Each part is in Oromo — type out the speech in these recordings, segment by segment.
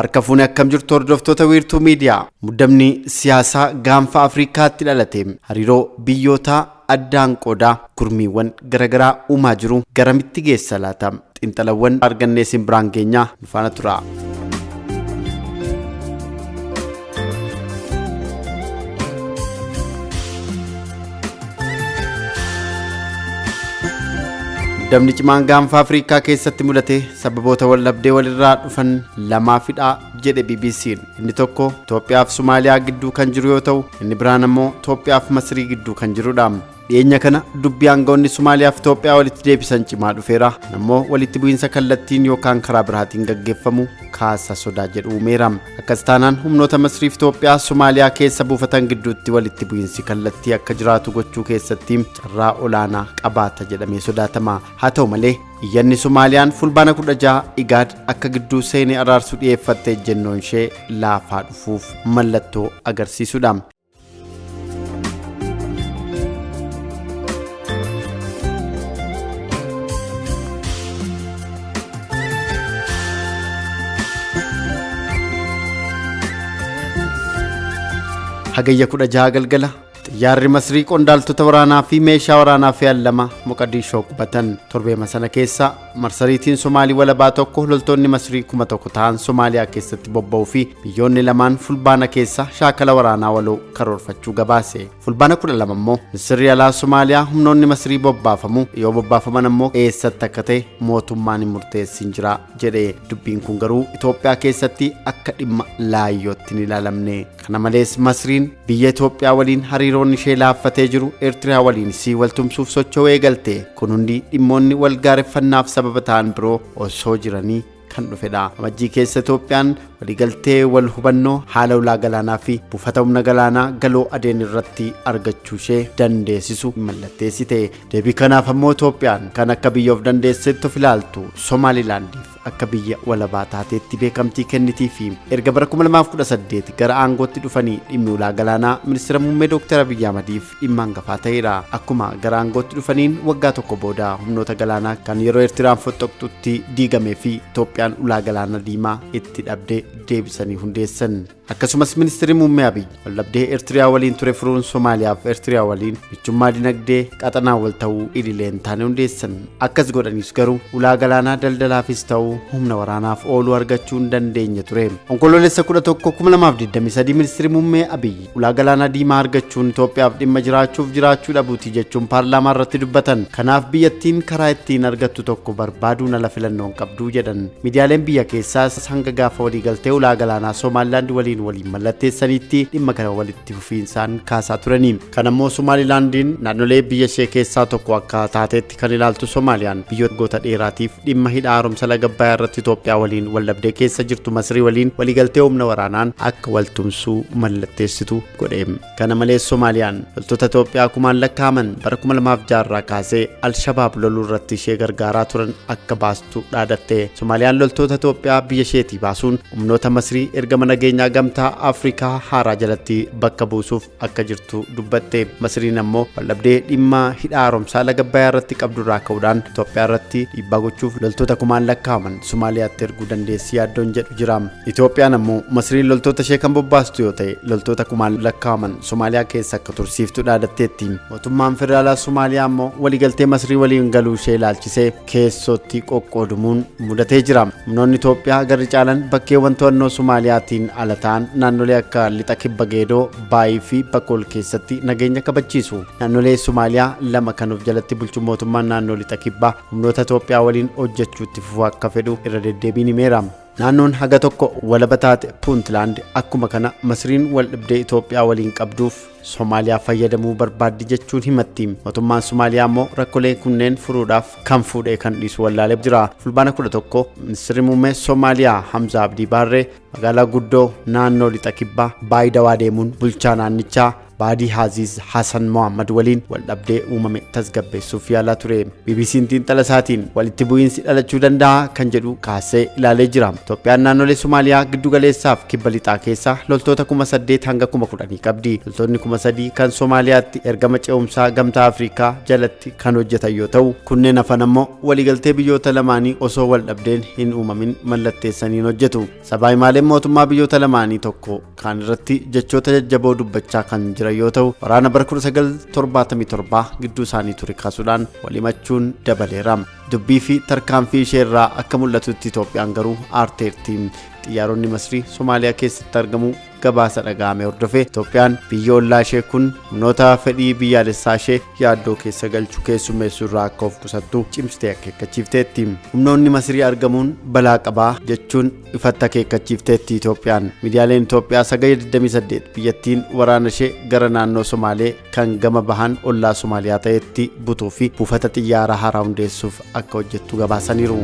Harka fuunee akkam jirtu hordoftoota Wiirtuu Miidiyaa. Muddamni siyaasaa gaanfa Afrikaatti dhalate hariiroo biyyootaa addaan qoodaa gurmiiwwan garaagaraa uumaa jiru garamitti geessa laata? Xiinxalawwan argannee isin biraan geenyaa nu faana tura. Muddamni cimaan gaanfa Afrikaa keessatti mudate sababoota waldhabdee walirraa dhufan lamaafidha jedhe BBC'n. Inni tokko Itoophiyaa fi Somaaliyaa gidduu kan jiru yoo ta'u, inni biraan ammoo Itoophiyaa fi Masrii gidduu kan jirudha. Dhiyeenya kana dubbii aangawoonni Somaaliyaa fi Itoophiyaa walitti deebisan cimaa dhufeera. Ammoo walitti bu'iinsa kallattiin yookaan karaa biraatiin gaggeeffamu kaasa sodaa jedhu uumeera. Akkas taanaan humnoota Masrii fi Itoophiyaa Somaaliyaa keessa buufatan gidduutti walitti bu'iinsi kallattii akka jiraatu gochuu keessatti carraa olaanaa qabaata jedhamee sodaatama. Haa ta'u malee iyyanni Somaaliyaan fulbaana 16 Igaad akka gidduu seenee araarsuu dhiyeeffatte ejjennoon ishee laafaa dhufuuf mallattoo agarsiisudha. Hagayya 16 galgala xiyyaarri Masrii qondaaltota waraanaa fi meeshaa waraanaa fe'an lama Moqadiishoo qubatan. Torbeema sana keessa marsariitiin Somaalii walabaa tokko loltoonni Masrii 1000 ta'an Somaaliyaa keessatti bobba'uu fi biyyoonni lamaan fulbaana keessa shaakala waraanaa waloo karoorfachuu gabaase. Fulbaana 12 immoo Ministirri alaa Somaaliyaa humnoonni Masrii bobbaafamu yoo bobbaafaman ammoo eessatti akka ta'e mootummaan hin murteessin jira jedhe. Dubbiin kun garuu Itoophiyaa keessatti akka dhimma laayyootti hin ilaalamne. Kana malees Masriin biyya Itoophiyaa waliin hariiroon ishee laaffatee jiru Eertiriyaa waliin si waltumsuuf socho'uu eegalte. Kun hundi dhimmoonni wal gaareffannaaf sababa ta'an biroo osoo jiranii kan dhufedha. Amajjii keessa Itoophiyaan waliigaltee wal hubannoo haala ulaa galaanaa fi buufata humna galaanaa galoo adeen irratti argachuu ishee dandeessisu mallatteessite. Deebii kanaaf ammoo Itoophiyaan kan akka biyya of dandeessetti of ilaaltu Somaalilaandiif akka biyya walabaa taateetti beekamtii kennitii fi erga bara 2018 gara aangootti dhufanii dhimmi ulaa galaanaa ministeera muummee Dr. Abiyyi Ahmadiif dhimma hangafaa ta'eera. Akkuma gara aangootti dhufaniin waggaa tokko booda humnoota galaanaa kan yeroo Eertiraan fottoqxutti diigamee fi Itoophiyaan ulaa galaana diimaa itti dhabde deebisanii hundeessan. Akkasumas ministeerri muummee Abiy waldhabdee Eertiriyaa waliin ture furuun Somaaliyaa fi Eertiriyaa waliin michummaa dinagdee qaxanaa wal ta'uu idilee hin taane hundeessan. Akkas godhaniis garuu ulaa galaanaa daldalaafis ta'uu humna waraanaaf ooluu argachuu hin dandeenye ture. Onkoloolessa 11 2023 ministeerri muummee Abiy ulaa galaanaa diimaa argachuun Itoophiyaaf dhimma jiraachuuf jiraachuu dhabuuti jechuun paarlaamaa irratti dubbatan. Kanaaf biyyattiin karaa ittiin argattu tokko barbaaduun ala filannoon qabdu jedhan. Miidiyaaleen biyya keessaas hanga gaafa waliigaltee ulaa galaanaa Somaalilaand waliin waliin mallatteessanitti dhimma kana walitti fufiinsaan kaasaa turani. Kan ammoo Somaalilaandiin naannolee biyya ishee keessaa tokko akka taatetti kan ilaaltu Somaaliyaan biyyoota dheeraatiif dhimma hidha haaromsa laga Abbayyaa irratti Itoophiyaa waliin waldhabdee keessa jirtu Masrii waliin waliigaltee humna waraanaan akka waltumsuu mallatteessitu godhe. Kana malees Somaaliyaan loltoota Itoophiyaa kumaan lakkaa'aman bara 2006 irraa kaasee Alshabaab loluu irratti ishee gargaaraa turan akka baastu dhaadatte. Somaaliyaan loltoota Itoophiyaa biyya isheetii baasuun humnoota Masrii ergama nageenyaa gamtaa Afrikaa haaraa jalatti bakka buusuuf akka jirtu dubbatte. Masriin ammoo waldhabdee dhimma hidha haaromsaa laga Abbayyaa irratti qabdu irraa ka'uudhaan Itoophiyaa irratti dhiibbaa gochuuf loltoota kumaan lakkaa'aman Somaaliyaatti erguu dandeessi yaaddoon jedhu jira. Itoophiyaan ammoo Masriin loltoota ishee kan bobbaastu yoo ta'e loltoota kumaan lakkaa'aman Somaaliyaa keessa akka tursiiftu dhaadatteetti. Mootummaan federaalaa Somaaliyaa ammoo waliigaltee Masrii waliin galuu ishee ilaalchisee keessootti qoqqoodumuun mudatee jira. Humnoonni Itoophiyaa garri caalan bakkeewwan to'annoo Somaaliyaatiin ala ta'an naannolee akka lixa kibba Geedoo, Baayii fi Bakool keessatti nageenya kabachiisu. Naannolee Somaaliyaa lama kan of jalatti bulchu mootummaan naannoo lixa kibbaa humnoota Itoophiyaa waliin hojjechuutti fufuu akka fedhu irra deddeebiin himeera. Naannoon haga tokko walaba taate Puuntlaand akkuma kana Masriin wal dhibdee Itoophiyaa waliin qabduuf Somaaliyaa fayyadamuu barbaaddi jechuun himatti. Mootummaan Somaaliyaa immoo rakkolee kunneen furuudhaaf kan fuudhee kan dhiisu wallaalee jira. Fulbaana 11 ministeerri muummee Somaaliyaa Hamza Abdii Baarree magaalaa guddoo naannoo lixa kibbaa Baayidawaa deemuun bulchaa naannichaa Baadii Haaziz Hassan Mohammad waliin wal dhabdee uumame tasgabbeessuuf yaalaa ture. BBC'n xiinxala isaatiin walitti bu'iinsi dhalachuu danda'a kan jedhu kaasee ilaalee jira. Itoophiyaan naannolee Somaaliyaa giddu galeessaaf kibba lixaa keessaa loltoota 8,000 hanga 10,000 qabdi. Loltoonni 3,000 kan Somaaliyaatti ergama ce'umsaa Gamtaa Afrikaa jalatti kan hojjetan yoo ta'u, kunneen hafan ammoo waliigaltee biyyoota lamaanii osoo wal dhabdeen hin uumamin mallatteessaniin hojjetu. Sabaa himaaleen mootummaa biyyoota lamaanii tokko kaan irratti jechoota jajjaboo dubbachaa kan jiran yoo ta'u, waraana bara 1977 gidduu isaanii ture kaasuudhaan wal himachuun dabaleera. Dubbii fi tarkaanfii ishee irraa akka mul'atutti Itoophiyaan garuu aarteerti. Xiyyaaronni Masrii Somaaliyaa keessatti argamu gabaasa dhaga'ame hordofee Itoophiyaan biyya ollaa ishee kun humnoota fedhii biyyaalessaa ishee yaaddoo keessa galchu keessummeessuu irraa akka of qusattu cimsitee akeekkachiifteetti. Humnoonni Masrii argamuun balaa qabaa jechuun ifatti akeekkachiifteetti Itoophiyaan. Miidiyaaleen Itoophiyaa 928 biyyattiin waraana ishee gara naannoo Somaalee kan gama bahan ollaa Somaaliyaa ta'etti butuu fi buufata xiyyaaraa haaraa hundeessuuf akka hojjettu gabaasaniiru.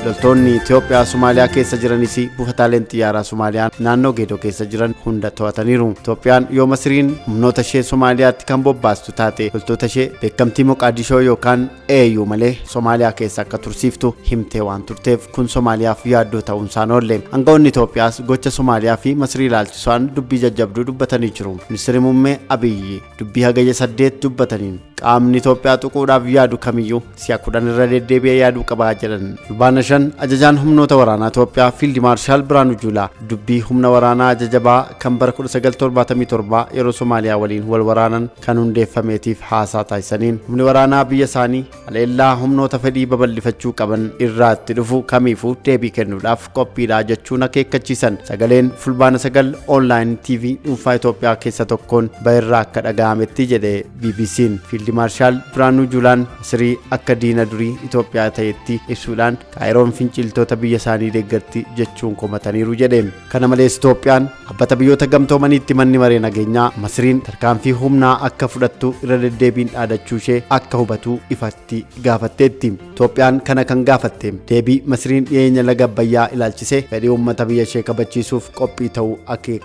Loltoonni Itoophiyaa Somaaliyaa keessa jiranis buufataaleen xiyyaaraa Somaaliyaa naannoo Geedoo keessa jiran hunda to'ataniiru. Itoophiyaan yoo Masriin humnoota ishee Somaaliyaatti kan bobbaastu taate, loltoota ishee beekamtii Moqaadishoo yookaan AU malee Somaaliyaa keessa akka tursiiftu himtee waan turteef, kun Somaaliyaaf yaaddoo ta'uunsaan oolle. Aangawoonni Itoophiyaas gocha Somaaliyaa fi Masrii ilaalchisuun dubbii jajjabduu dubbatanii jiru. Ministeerri Muummee Abiyyi dubbii Hagayya 8 dubbataniin, qaamni Itoophiyaa tuquudhaaf yaadu kamiyyuu si'a 10 irra deddeebi'ee yaaduu qabaa jedhan. Fulbaana 5 ajajaan humnoota waraanaa Itoophiyaa Fiild Maarshaal Biraanuu Juulaa dubbii humna waraanaa jajjabaa kan bara 1977 yeroo Somaaliyaa waliin wal waraanan kan hundeeffameetiif haasaa taasisaniin, humni waraanaa biyya isaanii haleellaa humnoota fedhii babal'ifachuu qaban irraa itti dhufu kamiifuu deebii kennuudhaaf qophiidha jechuun akeekkachiisan. Sagaleen Fulbaana 9 online TV dhuunfaa Itoophiyaa keessa tokkoon bahirraa akka dhaga'ametti jedhe BBC'n. Fiild Maarshaal Biraanuu Juulaan Masirii akka diina durii Itoophiyaa ta'etti ibsuudhaan, Kaayiroon finciltoota biyya isaanii deeggarti jechuun komataniiru jedhe. Kana malees Itoophiyaan dhaabbata Biyyoota Gamtoomaniitti manni maree nageenyaa Masiriin tarkaanfii humnaa akka fudhattu irra deddeebiin dhaadachuu ishee akka hubatu ifatti gaafatteetti. Itoophiyaan kana kan gaafatte deebii Masiriin dhiyeenya laga Abbayyaa ilaalchisee fedhii uummata biyya ishee kabachiisuuf qophii ta'uu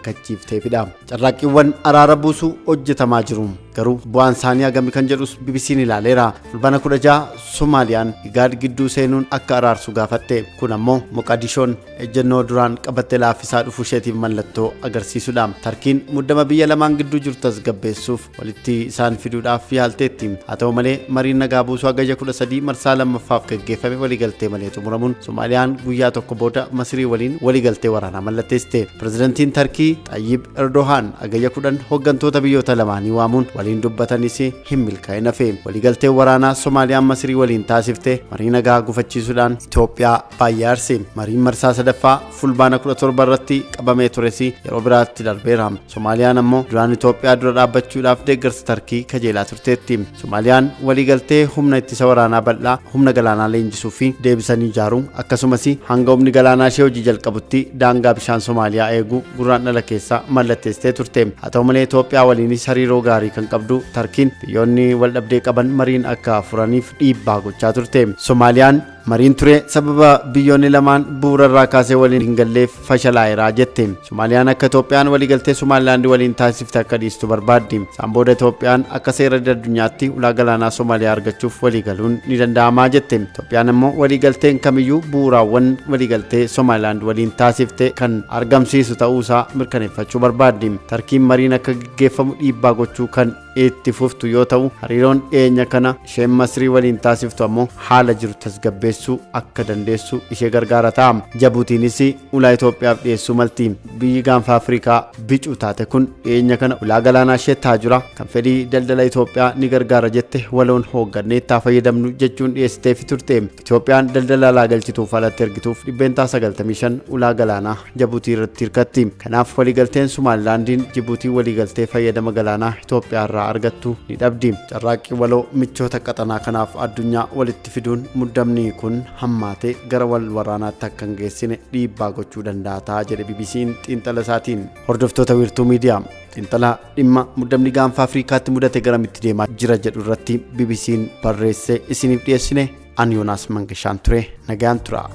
akeekkachiifteefidha. Carraaqqiiwwan araara buusuu hojjetamaa jiru. Garuu bu'aan isaanii hagami kan jedhus BBC'n ilaaleera. Fulbaana 16 Somaaliyaan Igaad gidduu seenuun akka araarsu gaafatte. Kun ammoo Moqadishoon ejjennoo duraan qabatte laaffisaa dhufuu isheetiif mallattoo agarsiisudha. Tarkiin muddama biyya lamaan gidduu jiru tasgabbeessuuf walitti isaan fiduudhaaf yaalteetti. Haa ta'u malee, mariin nagaa buusuu Hagayya 13 marsaa lammaffaaf gaggeeffame waliigaltee malee xumuramuun, Somaaliyaan guyyaa tokko booda Masirii waliin waliigaltee waraanaa mallatteessite. Pirezidantiin Tarkii Xayyib Erdohaan Hagayya 10 hooggantoota biyyoota lamaanii waamuun waliin dubbatanis hin milkaa'in hafe. Waliigalteen waraanaa Somaaliyaan Masirii waliin taasifte marii nagaa gufachiisuudhaan Itoophiyaa baay'ee aarse. Mariin marsaa sadaffaa Fulbaana 17 irratti qabamee tures yeroo biraatti darbeera. Somaaliyaan ammoo duraan Itoophiyaa dura dhaabbachuudhaaf deeggarsa Tarkii kajeelaa turteetti. Somaaliyaan waliigaltee humna ittisa waraanaa bal'aa, humna galaanaa leenjisuu fi deebisanii ijaaruu, akkasumas hanga humni galaanaa ishee hojii jalqabutti daangaa bishaan Somaaliyaa eeguu Guraandhala keessa mallatteessitee turte. Haa ta'u malee, Itoophiyaa waliinis hariiroo gaarii kan qabdu Tarkiin biyyoonni wal dhabdee qaban mariin akka furaniif dhiibbaa gochaa turte. Somaaliyaan mariin ture sababa biyyoonni lamaan bu'uura irraa kaasee waliin hin galleef fashalaa'eera jette. Somaaliyaan akka Itoophiyaan waliigaltee Somaalilaand waliin taasifte akka dhiistu barbaaddi. Isaan booda Itoophiyaan akka seera addunyaatti ulaa galaanaa Somaaliyaa argachuuf waliigaluun ni danda'amaa jette. Itoophiyaan immoo waliigalteen kamiyyuu bu'uuraawwan waliigaltee Somaalilaand waliin taasifte kan argamsiisu ta'uusaa mirkaneeffachuu barbaaddi. Tarkiin mariin akka gaggeeffamu dhiibbaa gochuu kan itti fuftu yoo ta'u, hariiroon dhiyeenya kana isheen Masrii waliin taasiftu ammoo haala jiru tasgabbeessuu akka dandeessu ishee gargaara ta'a. Jabuutiinis ulaa Itoophiyaaf dhiyeessuu malti. Biyyi gaanfa Afrikaa bicuu taate kun dhiyeenya kana ulaa galaanaa ishee Taajura kan fedhii daldala Itoophiyaa ni gargaara jette waloon hooggannee itti fayyadamnu jechuun dhiyeessiteefi turte. Itoophiyaan daldala alaa galchituuf alatti ergituuf 95% ulaa galaanaa Jabuutii irratti hirkatti. Kanaaf waliigalteen Somaalilaandiin Jibuutii waliigaltee fayyadama galaanaa Itoophiyaa irraa irraa argattu ni dhabdi. Carraaqqii waloo michoota qaxanaa kanaaf addunyaa walitti fiduun muddamni kun hammaatee gara wal waraanaatti akka hin geessine dhiibbaa gochuu danda'a ta'a jedhe BBC'n xiinxala isaatiin. Hordoftoota Wiirtuu Miidiyaa, xiinxala dhimma muddamni Gaanfa Afriikaatti mudate garamitti deemaa jira jedhu irratti BBC'n barreessee isiniif dhiyeessine, an Yoonaas Mangashaan ture, nagaan tura.